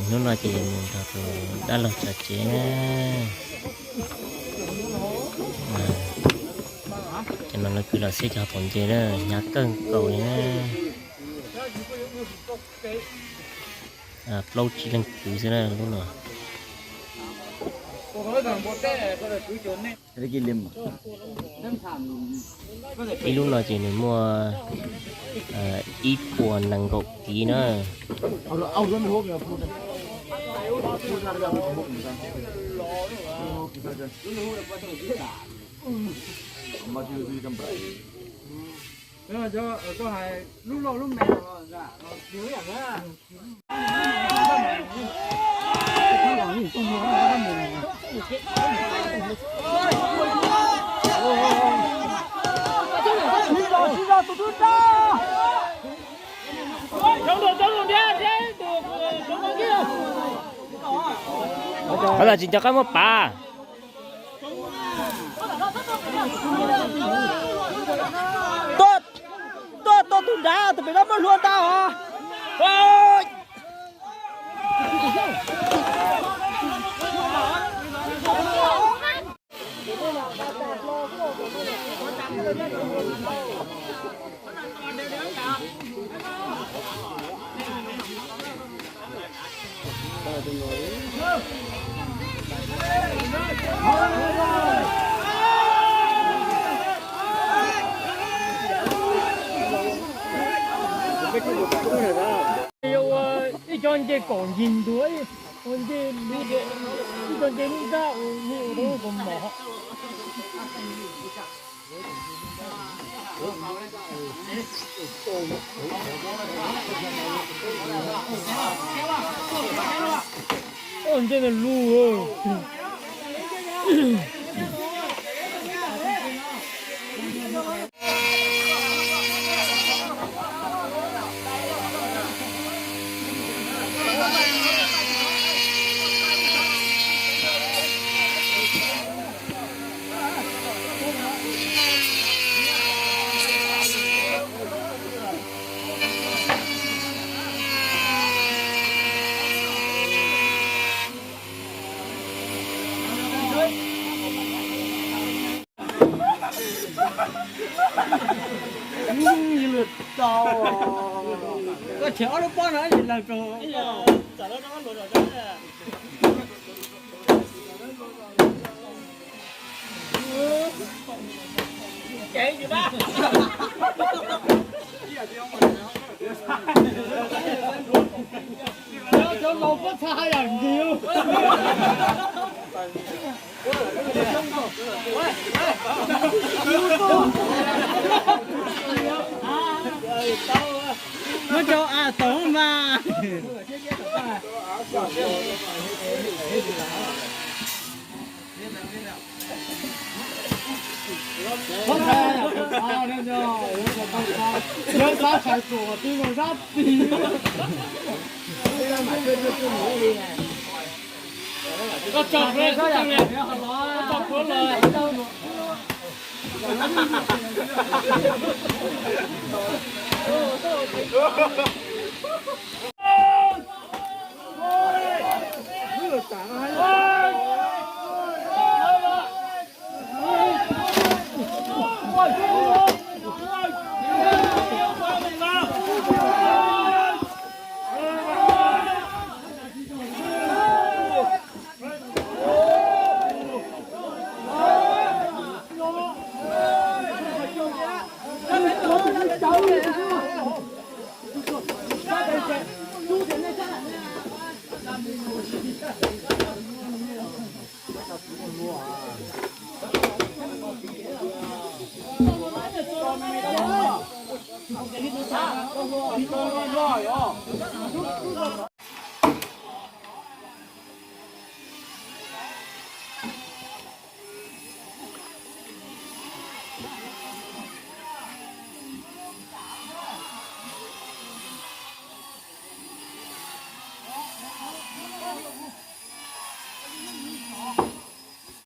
Hnub no ces mus nrog tus dab laug tso tsev na. Ces no lawv kwv los xib cov hauv paus ntses na, hnyav kawg nkaus li na. Plaub tsib leeg kwv xwb na lub no. Ib lub no ces nws muaj ib puas nees nkaum kiv na. Qhov no tsis nco qab muab pav. Tuaj, tuaj tus nrad, tus pem no muaj hlua ntau os. Ua ib co nce kaum ncig ntua, ua nce, ib co nce lub nrab ua nce ua rau kaus mom. Nce lug. Koj tshem ob lub pob no es lawg rau. Cov laus pob txha yam nkig. Muab rau a toov mas. Yawg xav tshais tuam twg los sab tis. Koj tso pluav, koj tso pluav los.